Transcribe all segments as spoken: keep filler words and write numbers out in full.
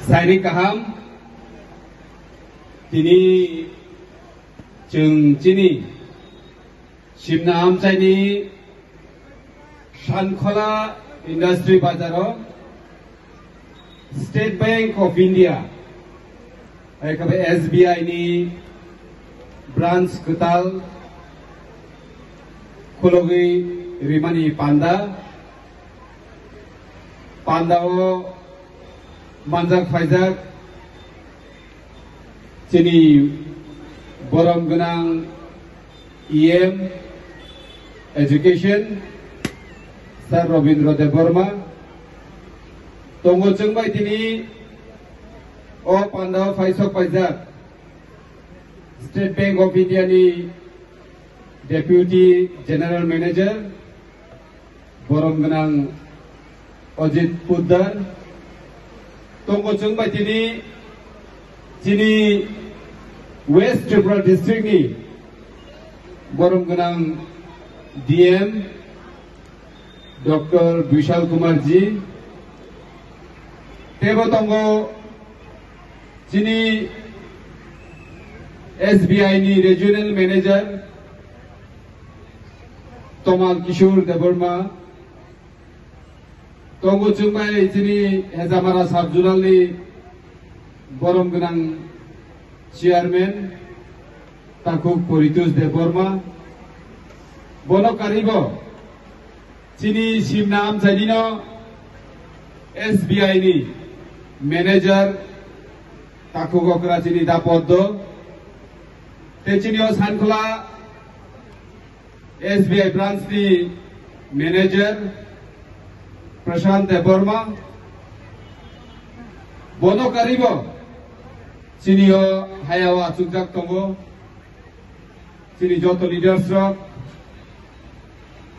Sairi kaham, tini chwng chini Simna amchaini Sankhola Industry Bazaro State Bank of India, hai khe S B I ni branch kwtal khulogwi rimani panda, pandao manjak phaijak chini borom gwnang E M Education, Sir Robindra Debbarma, tongo chwng bai tini o pandao phaisok paijak State Bank of India ni Deputy General Manager, borom gwnang Ajit Poddar, tongo chwng bai tini chini West Tripura District ni borom gwnang D M Doctor Bishal Kumar ji, tebo tongo chini S B I ni Regional Manager Tomal Kishore Debbarma, tongo chwng bai chini Hejamara Sub Zonal ni borom gwnang Chairman Takhuk Poritosh Debbarma, bono karibo chini Simna amchaini no S B I ni Manager Takhuk Okra chini da Poddo, te chini o Sankhola S B I branch ni manager Prashant Debbarma, bono karibo chini o hayao achukjak tongo, chini joto leaders rok,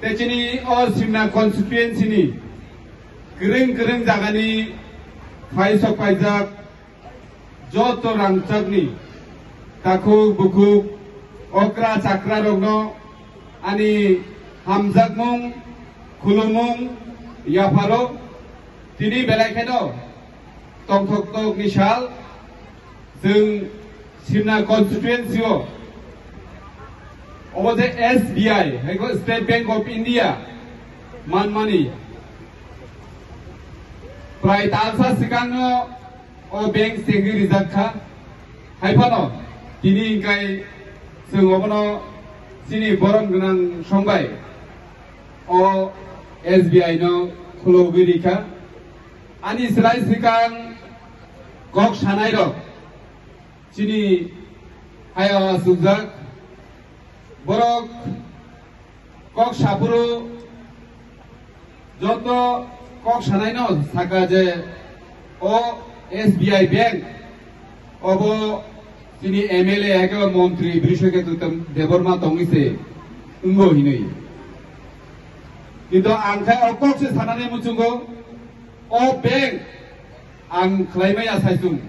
te chini o Simna constituency ni kwrwng kwrwng jagani phaisok paijak joto rangchakni takhuk bukhuk okra chakra rokno ani hamjakmung khulumung yapharo. Tini belai kheno tongthok tokni sal chwng Simna constituency o obo je S B I hai khe State Bank of India manmani prai talsa swkangno o bank chengwi rijak kha. Hai phano tini hwnkhe chwng obono chini borom gwnang songbai o S B I no khulogwi rikha. Ani slai swkang kok sanai rok chini hayao achukjak. Borok kok saphuru joto kok sanaino saka je o S B I bank obo chini M L A eke montri Brishoketu Debbarma tongwi se wngo hinwi. Kintu ang khe o kok se sanani muchungo o bank ang khlaimaya saichung.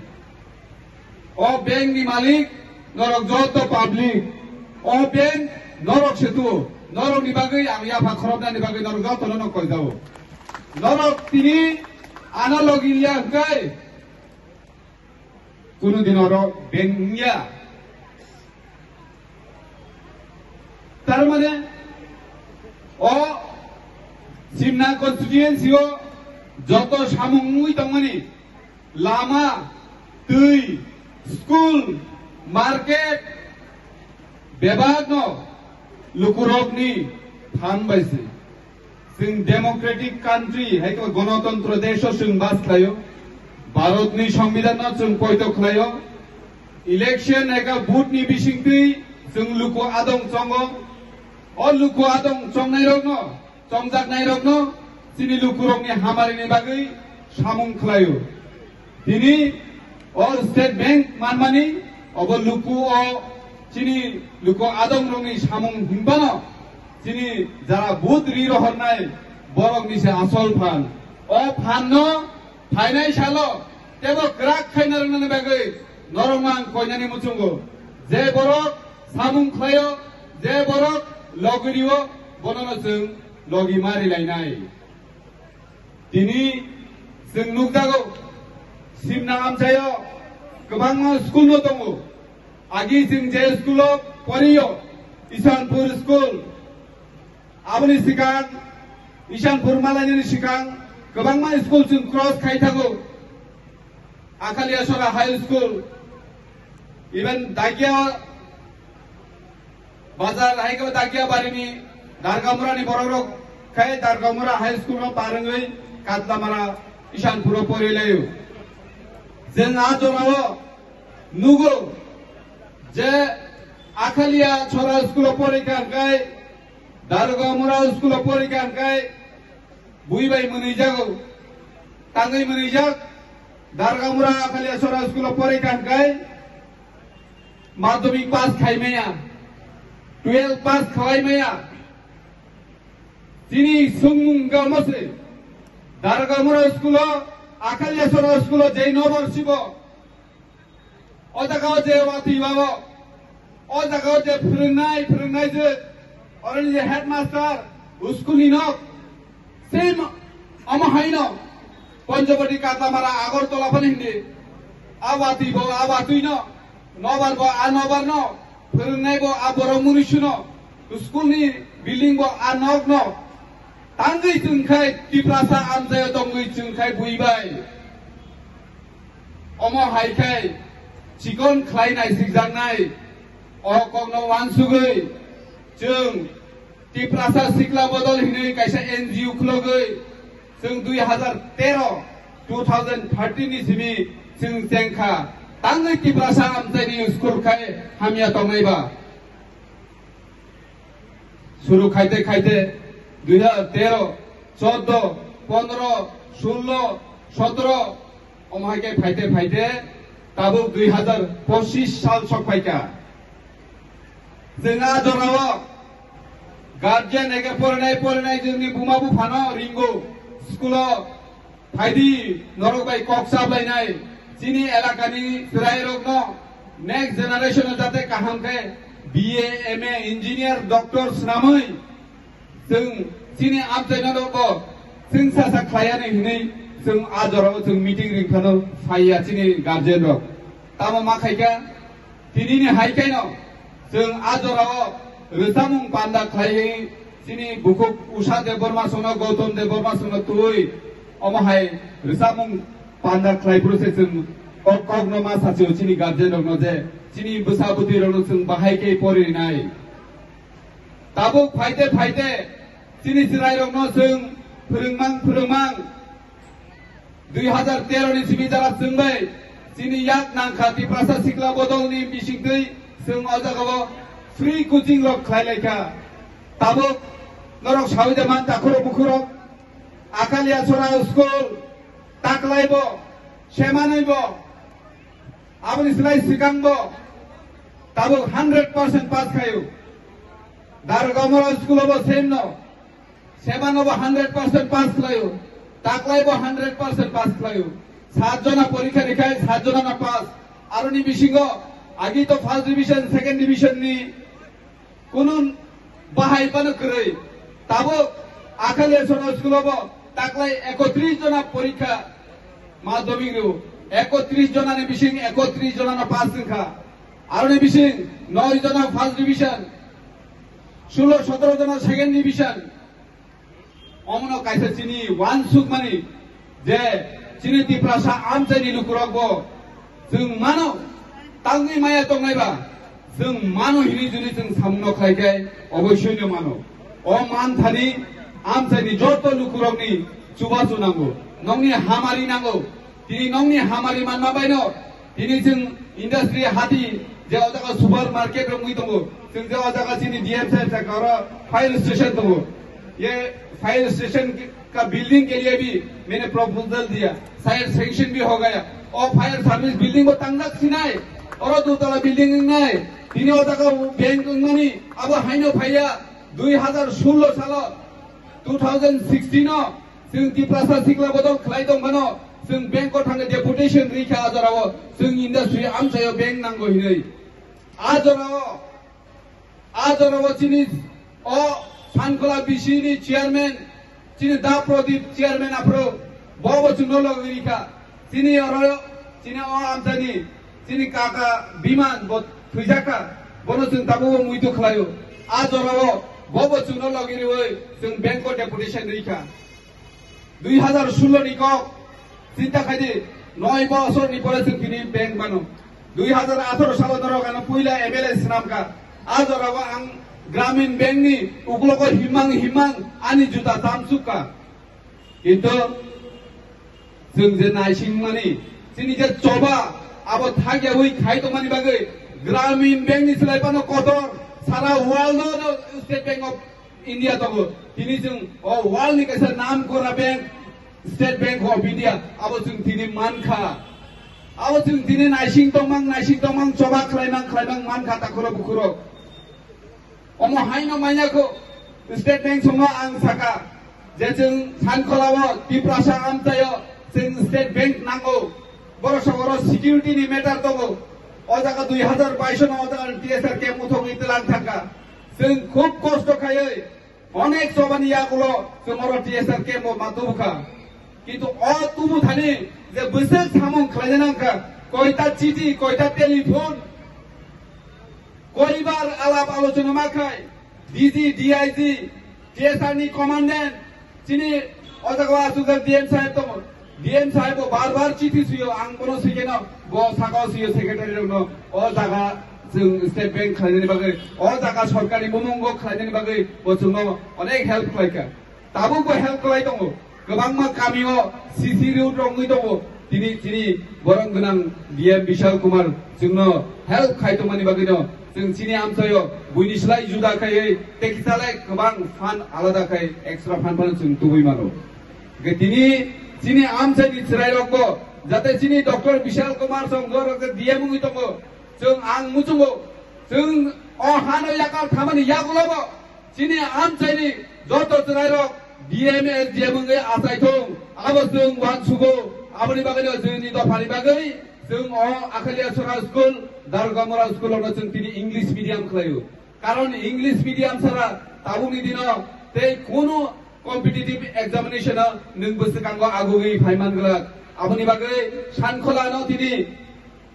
O bank ni malik norok joto public. O bank norok se tu, norok ni bagwi ang yapha khoroknani bagwi norok joto no koi jao. Norok tini ana logi ya hwnkhe kunu din oro bank wngya. Tar mane o Simna constituency o joto samung wngwi tongmani lama, twi, school, market, bebakno lukurokni phan bai se. Chwng democratic country, hai khe Ganatantro desho chwng bas khlaio. Bharatni Songbidanno chwng poito khlaio. Election hai khe vote ni bisingtwi chwng luku adong chongo. O luku adong chongnairokno, chongjaknairokno chini lukurokni hamarini bagwi samung khlaio. Tini o State Bank manmani obo luku o chini luku adongrokni samung hinbano chini jara vote ri rohornai borokni se asol phan. O phanno phainai salo tebo kwrak khaina rwnani bagwi norokno ang koinani muchungo. Je borok samung khlaio, je borok logi rio, bonono chwng logi ma rilainai. Tini chwng nukjago, Simna amchaio kwbangma school no tongo. Agi chwng je school o poriyo, Isanpur school. Aboni sikang, Isanpur malaini sikang kwbangma school chwng cross khai thango. Akaliasora High School, even Dagia Bazar hai khe Dakia barini Dargamura ni borok rok khai Dargamura High School no parwngwi Katlamara Isanpuro porilaio. Jeng a jorao nugo je Akaliasora School o porikha hwnkhe Dargamura School o porikha hwnkhe bui bai mwnwi jago, tangwi mwnwi jak, Dargamura Akaliasora School o porikha hwnkhe madhyamik pass khai maya, twelve pass khlai maya. Chini swngmung wngkha omo se, Dargamura School o, Akaliasora School o jei nobar sibo. O jaga o je watwi bago, o jaga o je phwrwngnai, phwrwngnai je, oroni je headmaster, school ni nok, same omo haino, Panchawati, Katlamara, Agartala phano hindi, a watwi bo, a watwi no, nobar bo, a nobar no, phwrwngnai bo, a borok murisu no, school ni building bo, a nok no, tangwi chwng khai Tiprasa amchaio tongwi chwng khai bui bai. Omo hai khe chikon khlai naisikjaknai o kokno uansugwi chwng Tiprasa Sikla Bodol hinwi kaisa N G O khulogwi chwng dui hazar tero, two thousand thirteen ni simi chwng chengkha. Tangwi Tiprasa amchaini school khai hamya tongnai ba. Suru khaite khaite dui hazar tero, chordo, pondro, sullo, sotro, omo hai khe phaite phaite tabuk dui hazar pochish sal sok phaikha. Chwng a jorao guardian eke porinai porinai chwngni buma buphano ringo school o. Phaidi norok bai kok chaplainai chini elakani chwrairokno next generation o jate kaham khe B A, M A, engineer, doctor swnamwi chwng chini amchaino rokbo chwng sasa khlaiani hinwi chwng a jorao chwng meeting ringphano phaiya chini guardian rok. Tamo ma khaikha? Tinini hai khaino chwng a jorao rwchapmung panda khlaiwi chini bukhuk Usha Debbarma songno, Gautam Debbarma songno twi omo hai rwchapmung panda khlai phuru se chwng kok kokno ma sachio chini guardian rokno je chini bwsa bwtwi rokno chwng bahai khe pori rinai. Tabuk phaite phaite chini chwrai rokno chwng phwrwngmang phwrwngmang. Dui hazar tero ni simi jara chwng bai chini yak nangkha Tiprasa Sikla Bodol ni bisingtwi chwng o jagao free coaching rok khlai laikha. Tabuk norok sawi da man takhurok bukhurok Akaliasora school taklai bo, semanwi bo, aboni slai swkang bo tabuk hundred percent pass khaio. Dargamura school o bo same no. Semano bo hundred percent pass khlaio, taklai bo hundred percent pass khlaio. Sat jona porikha rikhai, sat jona na pass. Aroni bisingo agi to first division, second division ni kunun bahai pano kwrwi. Tabuk Akaliasora school o bo taklai ekotris jona porikha madhyamik rw. Ekotris jona ni bising ekotris jona na pass wngkha. Aroni bising noi jona first division, sullo sotro jona second division. Omono kaisa chini uansukmani je chini Tiprasa amchaini lukurokbo chwng mano tangwi maya tongnaiba chwng mano hinwi juni chwng samungno khlai khe oboisyoino mano. O manthani amchaini joto lukurokni chubachu nango, nokni hamari nango. Tini nokni hamari manma baino tini chwng industry hati je o jaga super market rok wngwi tongo, chwng je o jaga chini D M sir sakha oro fire station tongo. Ye fire station ka building ke liye bhi maine proposal diya, shayad sanction bhi ho gaya. O fire service building bo tangjak sinai, oro dutala building wngnai. Tini o jaga bank wngmani abo haino phaiya dui hazar sullo salo, two thousand sixteen o. Chwng Tiprasa Sikla Bodol khlai tong phano, chwng bank o thangwi deputation rikha a jorao, chwng industry amchaio bank nango hinwi. A jorao, a jorao chini o Sankhola B C ni chairman, chini Da Pradip chairman aphuru, bo bo chwngno logi rikha. Chini oro, chini o amchaini, chini kaka Biman bo thwijakha, bono chwng tabukbo muitu khlaio. A jorao bobo chwngno logi riwi chwng bank o deputation rikha. Dui hazar sullo ni kok, chinta khaidi, noi bosorni pore chwng tini bank mano. Dui hazar atharo salo norok ano puila M L A swnamkha. A jorao ang Gramin Bank ni uklogo himang himang ani juta chamsukha. Kintu chwng je naisingmani, chini je choba, abo thakyawi khai tongmani bagwi Gramin Bank ni slai phano kotor sara world o State Bank of India tongo. Tini chwng o world ni kaisa nam kora bank, State Bank of India, abo chwng tini mankha. Abo chwng tini naising tongmang, naising tongmang, choba khlaimang, khlaimang mankha takhoro bukhoro. Omo haino manya kho, State Bank songo ang saka, je chwng Sankholao Tiprasa amchaio chwng State Bank nango. Borok sa oro security ni matter tongo. O jaga dui hazar bais no o jaga T S R camp uthogwi tlang thangkha. Chwng khub kosto khaiwi onek chobani yagulo chwng oro T S R camp o ma tubukha. Kintu o tubu thani je bwswk samung khlaina nangkha, koita chiti, koita telephone, koribar alap alochona ma khai, D G, D I G, T S R ni commandant, chini o jaga o aswk D M saheb tongo. D M saheb bo bar bar chithi suyo, ang bono swikeno, bo sakao suyo secretary rokno, o jaga chwng State Bank khlainani bagwi, o jaga sorkarni mumungo khlainani bagwi bo chwngno onek help khlaikha. Tabuk bo help khlai tongo. Kwbangma kamio C C road rwngwi tongo. Tini, tini borom gwnang D M Bishal Kumar chwngno help khai tongmani bagwino chwng chini amchaio buini slai juda khaiwi tei kisa lai kwbang fund alada khai extra fund phano chwng tubui mano. Hwnkhe tini chini amchaini chwrairokbo jate chini Doctor Bishal Kumar song jorok je D M wngwi tongo. Chwng ang muchungo, chwng o hano yakar thamani yagulobo chini amchaini joto chwrairok D M S D M wngwi achai thung, abo chwng uansugo. Aboni bagwino chwngni dophani bagwi chwng o Akhalia Sora School, Dargamura School rokno chwng tini English medium khlaio. Karon English medium sara tabukni dino tei kunu competitive examination o nwng bwswkango agugwi phai man glak. Aboni bagwi Sankholano tini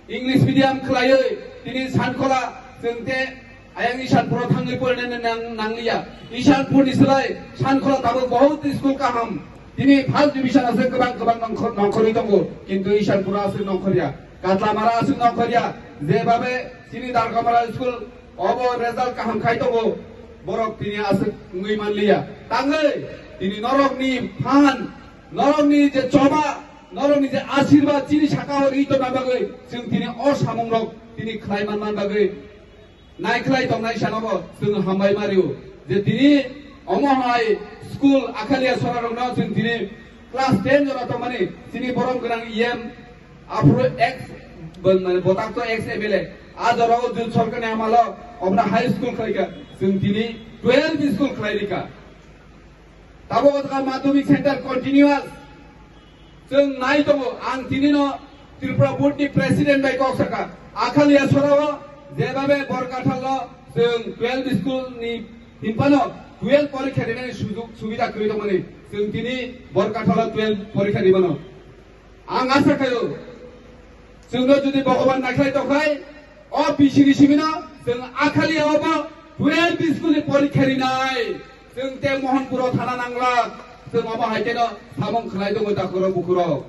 English medium khlaiwi tini Sankhola chwng te ayang Ishanpuro thangwi porinani nang-, nangliya. Ishanpurni slai Sankhola tabuk bahut school kaham. Tini first division aswk kwbang kwbang nongkhor-, nongkhorwi tongo, kintu Ishanpuro aswk nongkhorya. Katlamara aswk nongkhorya. Jebabe chini Dargamara school obo result kaham khai tongo, borok tini aswk wngwi manliya. Tangwi tini norokni phan, norokni je choba, norokni je asirwad chini saka o ri tongna bagwi chwng tini o samungrok tini khlai manna bagwi naikhlai tongnai sanabo chwng hambai mario. Je tini omo hai school Akhalia Sora rokno chwng tini class ten jora tongmani chini borom gwnang E M aphuru ex, bo-, mane botak to ex M L A. A jora o Jut Sorkarni amalo obna high school khlaika, chwng tini twelve school khlai rika. Tabuk o jaga madhyamik center continuous. Chwng nai tongo, ang tinino Tripura Board ni President bai kok saka. Akhalia Sorao jebabe Borkathalo chwng twelve school ni hinphano twelve porikha rinani sujug subida kwrwi tongmani. Chwng tini Borkathalo twelve porikha rimano. Ang asa khaio, chwngno jodi Bhogoban naikhlai tongkhai, o bisini simino chwng Akhalia obo twelve school ni porikha rinai. Chwng te Mohanpuro thana nanglak, chwng omo hai kheno samung khlai tongo takhurok bukhurok.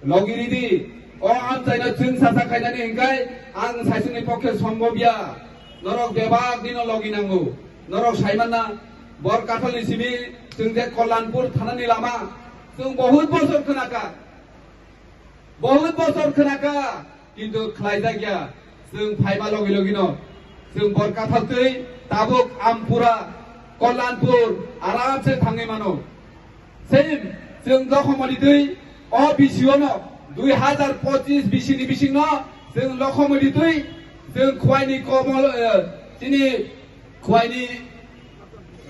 Logi ridi, o amchaino chwng sasak khainani hinkhai ang saisungni pokhe sombobya. Norok bebak dino logi nango. Norok saimanna, Borkathalni simi chwng je Kollanpur thanani lama, chwng bahut bosor khwnakha. Bahut bosor khwnakha, kintu khlaijakya. Chwng phaima logi logino chwng Borkathal twi tabuk Ampura, Kollanpur aramse thangwi mano. Same, chwng Lokhomoni twi o B C O no dui hazar pochis B C ni bisingno chwng Lokhomoni twi chwng Khwaini Komol, eh, chini Khwaini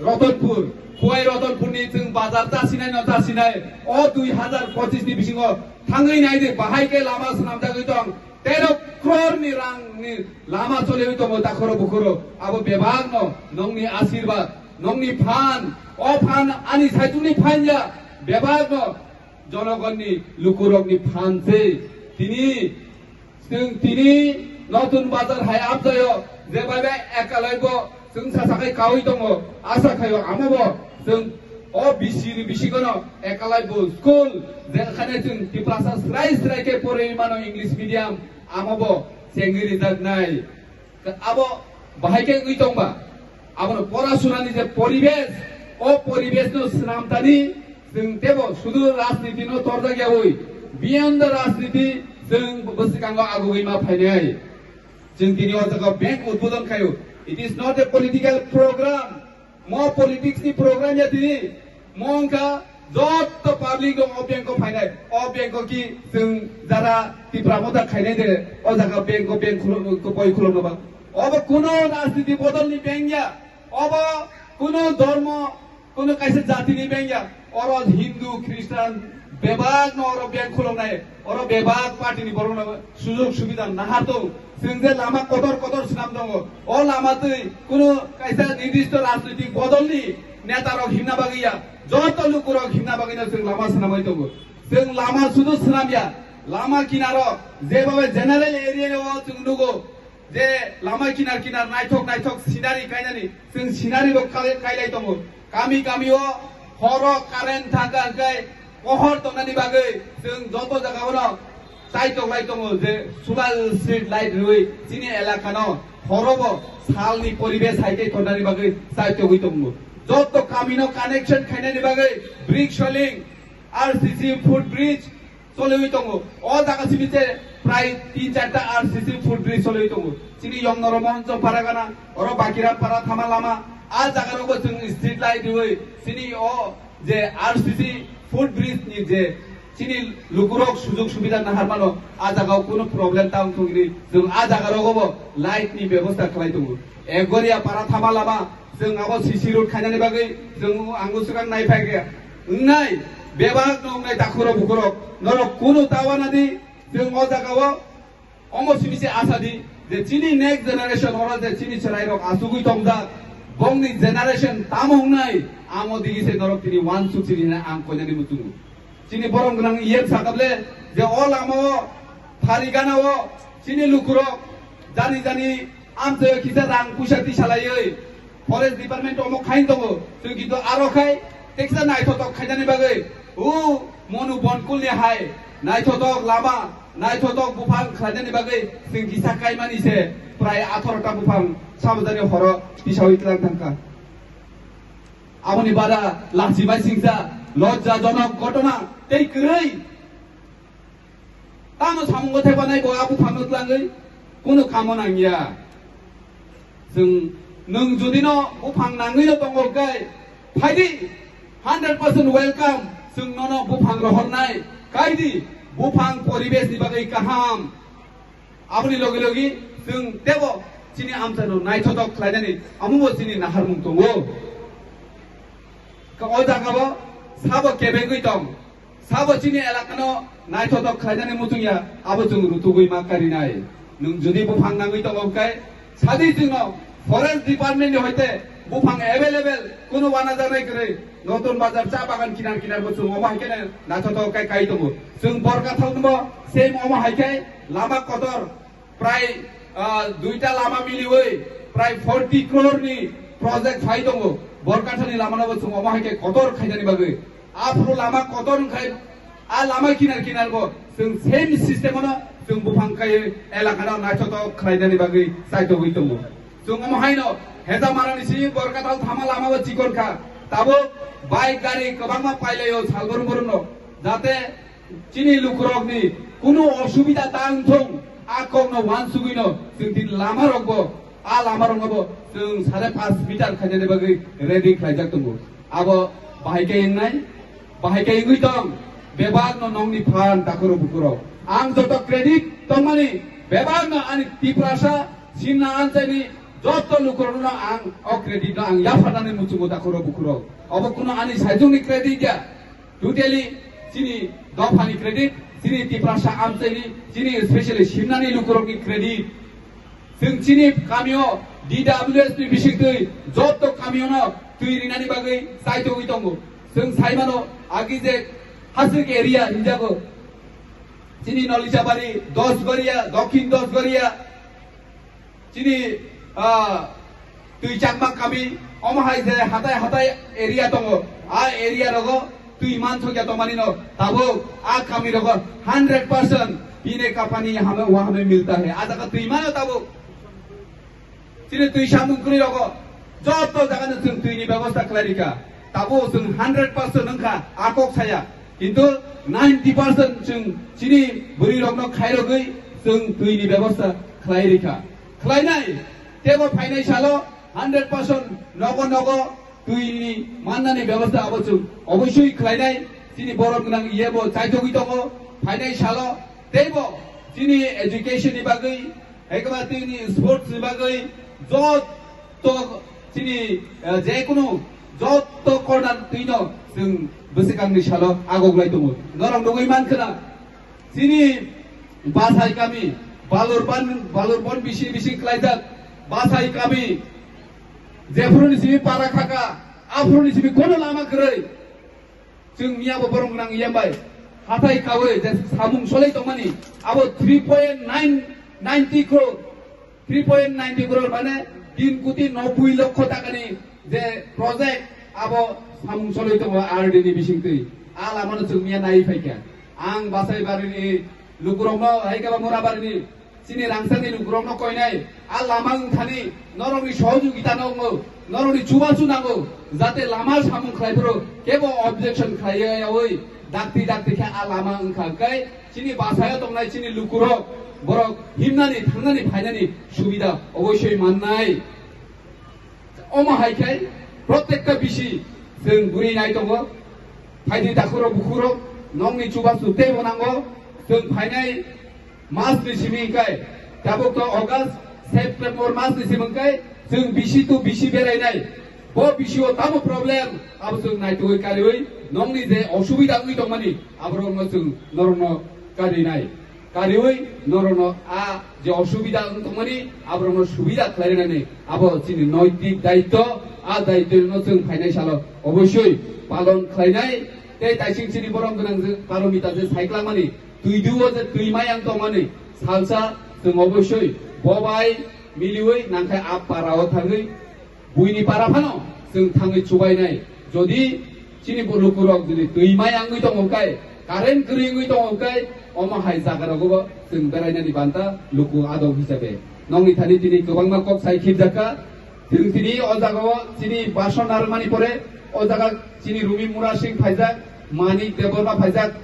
Ratanpur, Khwai Ratanpurni chwng bazar chasinai no chasinai, o dui hazar pochis ni bisingo thangwi naidi, bahai khe lama swnamjagwi tong, tero crore ni rang ni lama choliwi tongo takhoro bukhoro, abo bebak no nongni asirwad, nongni phan, o phan ani saichungni phan ya, bebak no Jonogonni lukurokni phan se tini, chwng tini Notun Bazar hai amchaio je bai bai ekalaibo chwng sasakai kaui tongo, asa khaio amobo chwng o bisini bisingono ekalaibo school jekhane chwng Tiprasa srai srai khe porwi mano English medium, amobo chengwi rijaknai. Abo bahai khe wngwi tongba, abono porasonani je poribesh, o poribeshno swnamtani chwng tebo sudu rajnitino torjak yaui, beyond the rajniti chwng bwskango agugwi ma phainai. Chwng tini o jaga bank udbodon khaio. It is not a political program. Mo politics ni program ya tini. Mo wngkha jotto public rok o bank o phainai. O bank o ki chwng jara Tipra Motha khainai de, o jaga bank o bank khulo-, boi khulokno ba. Obo kuno rajniti bodol ni bank ya. Obo kuno dhormo, kuno kaisa jati ni bank ya. Oro Hindu, Christian, bebak no oro bank khuloknai. Oro bebak party ni borok no sujog subida nahar tong. Chwng je lama kotor kotor swnam tongo. O lama twi kuno kaisa nirdisto rajnoitik bodol ni neta rok himna bagwi ya. Joto lukurok himna bagwi no chwng lama swnamwi tongo. Chwng lama sudu swnam ya. Lama kinaro jeba general area o chwng nugo je lama kinar kinar naithok naithok scenery kainani, chwng scenery bo kai-, kailai tongo. Kami kami o horo current thangkha hwnkhe pohor tongnani bagwi chwng joto jaga o no chaitok lai tongo je solar street light rwi chini elaka no horo bo salni poribesh hai khe tongnani bagwi chaitogwi tongo. Joto kami no connection khainani bagwi brick soling, R C C footbridge, choliwi tongo. O jaga simi se prai tin charta R C C footbridge choliwi tongo. Chini Yomnoro Mohanchand Paragana, oro Bakiram Para Thama Lama, a jaga rogo chwng street light riwi, chini o je R C C footbridge ni je chini lukurok sujog subida nahar mano, a jaga o kunu problem ta wng thung ni, chwng a jaga rogo bo light ni bebosta khlai tongo. Egoria Para Thama Lama, chwng abo C C road khainani bagwi chwng ang swkang nai phai khe wngnai, bebak no wngnai takhurok bukhurok, norok kunu ta wana di, chwng o jaga o omo simi se asa di je chini next generation oro je chini chwrai rok asugwi tongjak, bongni generation tamo wngnai, amo digi se norok tini uansuk sini hinwi ang koinani muchungo. Chini borom gwnang iyem sakable je o lama o phari gana o chini lukurok jani jani amchaio kisa rang puisa tisalaiwi forest department omo khain tongo, chwng kintu aro khai teksa naithotok khainani bagwi o Monu Bonkul ni hai naithotok lama, naithotok buphang khlainani bagwi chwng kisa kaimani se prai atharo ta buphang sabajani horo tisawi tlang thangkha. Aboni bada lachi bai singsa lojjajonok ghotona tei kwrwi. Tamo samungo thepanai bo a buphangno tlangwi kunu kamo nangya. Chwng nwng jodi no buphang nangwi no tongo hwnkhe phaidi, hundred percent welcome, chwng nono buphang rohornai, kaidi buphang poribesh ni bagwi kaham. Aboni logi logi chwng tebo chini amchaino naithotok khlainani amubo chini naharmung tongo. Ka o jagao sabo kebengwi tong, sabo chini elakano naithotok khlainani muchungya, abo chwng rutugwi ma karinai. Nwng jodi buphang nangwi tongo hwnkhe sadi chwngno forest department ni hoite buphang available kunu wanajaknai kwrwi. Notun Bazar cha bagan kinar kinar bo chwng omo hai khe naithotok kai kai tongo. Chwng Borkathal bo same omo hai khe lama kotor prai, ah, duita lama miliwi prai forty crore ni project phai tongo. Borkathalni lama no bo chwng omo hai khe kotor khainani bagwi. Aphuru lama kotor wngkhai a lama kinar kinar bo chwng same system ano chwng buphang kai elaka no naithotok khlainani bagwi chaitogwi tongo. Chwng omo haino Hejamarani si Borkathal thama lama bo chikon kha. Tabuk bike gari kwbangma pailaio salbrum brum no. Jate chini lukurokni kunu osubida ta wngthung, a kokno uansugwino chwng tini lamarokbo, a lamaroknobo chwng sare pash meter khainani bagwi ready khlaijak tongo. Abo bahai khe wngnai, bahai khe wngwi tong, bebakno nongni phan takhurok bukurok. Ang joto credit tongmani, bebakno ani Tiprasa simna anchaini joto lukurokno ang o creditno ang yapharnani muchungo takhurok bukurok. Obo kuno ani saijwngni credit ya. Totally chini dophani credit, chini Tiprasa amchaini, chini specially simnani lukurokni credit. Chwng chini kamio D W S ni bisingtwi joto kamiono twi rinani bagwi chaitogwi tongo. Chwng saimano agi je Hasik area hinjago. Chini Nolijabari, Dosbaria, Dokhin Dosbaria. Chini, ah, twi chakma kami, omo hai je hatai hatai area tongo. A area rogo twi man thokya tongmani no tabuk a kami rogo hundred percent pine ka pani hame wa hame milta hai. A jaga twi mano tabuk. Chini twi samung kwrwi rogo joto jaga no chwng twi ni bebosta khlai rikha. Tabuk chwng hundred percent wngkha a kok saya. Kintu ninety percent chwng chini bwrwi rokno khairogwi chwng twi ni bebosta khlai rikha. Khlainai tebo phainai salo hundred percent nogo nogo twi ni mannani bebosta abo chwng oboisoi khlainai. Chini borom gwnang iye bo chaitogwi tongo phainai salo teibo chini education ni bagwi, hai khe ba tini sports ni bagwi jotto chini, eh, je kunu jotto corner twino chwng bwswkangni salo agoglai tongo. Norok nugwi mankha na chini Basai kami, Balurban, Balurbon bisi bisi klaijak Basai kami, jephuru ni simi para khaka, aphuru ni simi kono lama kwrwi. Chwng miya bo borom gwnang yambai. Hathai kawi je samung solai tongmani abo three point nine ninety crore, three point ninety crore mane tin koti nobboi lokho takani je project abo samung solai tongo R D ni bisingtwi. A lamano chwng miya nai phaikha. Ang Basai barini lukurokno hai khe ba Mura barini Chini rangchakni lukurokno koinai, a lama wngthani norokni sohojogita no wngo, norokni chubachu nango, jate lama samung khlaiphuru kebo objection khlaiyawi dakti dakti khe a lama wngkha hwnkhe chini Basaio tongnai chini lukurok borok himnani thangnani phainani subida oboisoi mannai. Omo hai khe protekta bisi chwng bwrwi nai tongo. Phaidi takhurok bukhurok nokni chubachu teibo nango. Chwng phainai mas ni simi hwnkhe tabuk to August, September mas ni simi hwnkhe chwng bisi to bisi berainai. Bo bisio tamo problem abo chwng naitugwi kariwi nokni je osubida wngwi tongmani aborokno chwng norokno karinai. Kariwi norokno a je osubida wng tongmani aborokno subida khlainani abo chini noitik daitto, a daitto no chwng phainai salo oboisoi palon khlainai. Tei taising chini borom gwnang je paromita je saiklangmani twi duo je twi mayang tongmani salsa chwng oboisoi bo bai miliwi nangkhai a parao thangwi buini para phano chwng thangwi chubainai. Jodi chini bo lukurok jodi twi mai wngwi tongo kai, current kwrwi wngwi tongo kai, omo hai jagarogo bo chwng berainani banta luku adong hisabe. Nokni thani tini kwbangma kok sai khibjakha. Chwng tini o jagao chini bason narwkmani pore o jaga chini Rumi Mura Singh phaijak, Manik Debbarma phaijak,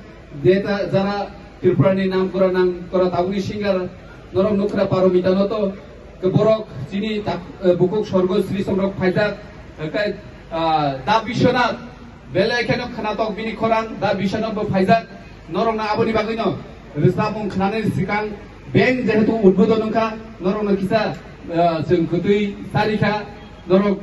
je ta-, jara Tripura ni nam kora nang kora tabukni singer norok nukra paromita no to borok chini tak-, eh, bukuk sorgo Sri Somrok phaijak, eh, kai, ah, Da Biswanath, belai kheno khnatok bini khorang Da Biswanath bo phaijak, norok na aboni bagwi no rwchapmung khnani sikang beng jehetu udbodon wngkha, norok no kisa, eh, chwng kwtwi charikha, norok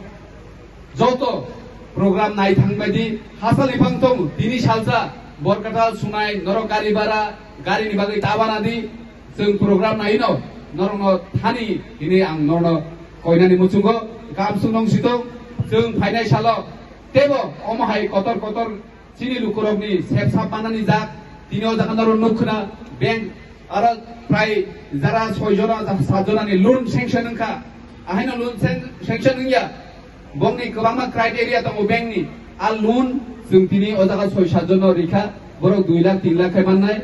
Joto program nai thang baidi hasal ni phang tong tini salsa Borkatal sunai norok gari bara gari ni bagwi tabana di chwng program nai no norok no thani hini ang norok no koinani muchungo kam sung nong sitong chwng phainai salo tebo omo hai kotor kotor Chini lukurokni sep sap manani jak, tini o jaga norok nuk khna, bank aro prai jara soi jona, ja-, sat jonani loan sanction wngkha. Ahaino loan san-, sanction wngya. Bongni kwbangma criteria tongo bankni. A loan chwng tini o jaga soi sat jono rikha, borok dui lakh tin lakh khai mannai.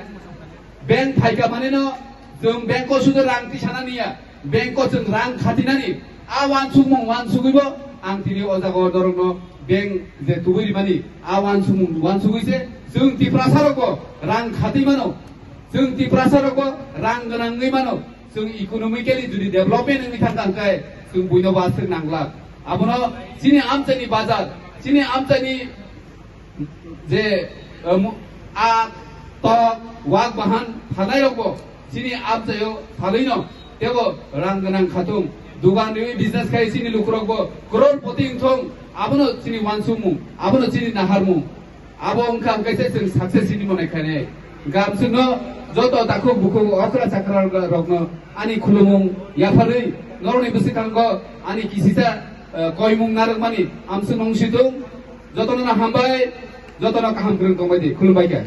Bank phaika maneno chwng bank o sudu rang tisana niya, bank o chwng rang khatinani a wansukmung wansugwibo ang tini o jaga o norokno bank je tubui rimani a wansukmung wansugwi se chwng Tiprasa rokbo rang khatwi mano, chwng Tiprasa rokbo rang gwnangwi mano, chwng economically jodi development wngwi thangkha hwnkhe chwng buino bo aswk nanglak. Abono chini amchaini bazar, chini amchaini je, eh, mu-, a tok wak bahan phalai rokbo chini amchaio phalwino tebo rang gwnang khatung. Dugan riwi business khai chini lukurokbo crore poti wngthung. Abono chini wansukmung, abono chini naharmung. Abo wngkha hwnkhe se chwng success hinwi mwnai khainai. Gamsukno joto takhuk bukhuk okra chakra rokno ani khulumung yapharwi norokni bwswkango ani kisisa, eh, koimung narwkmani amsukno wngsitung. Jotono hambai. Jotono kaham kwrwng tongbai di, khulumbai khe.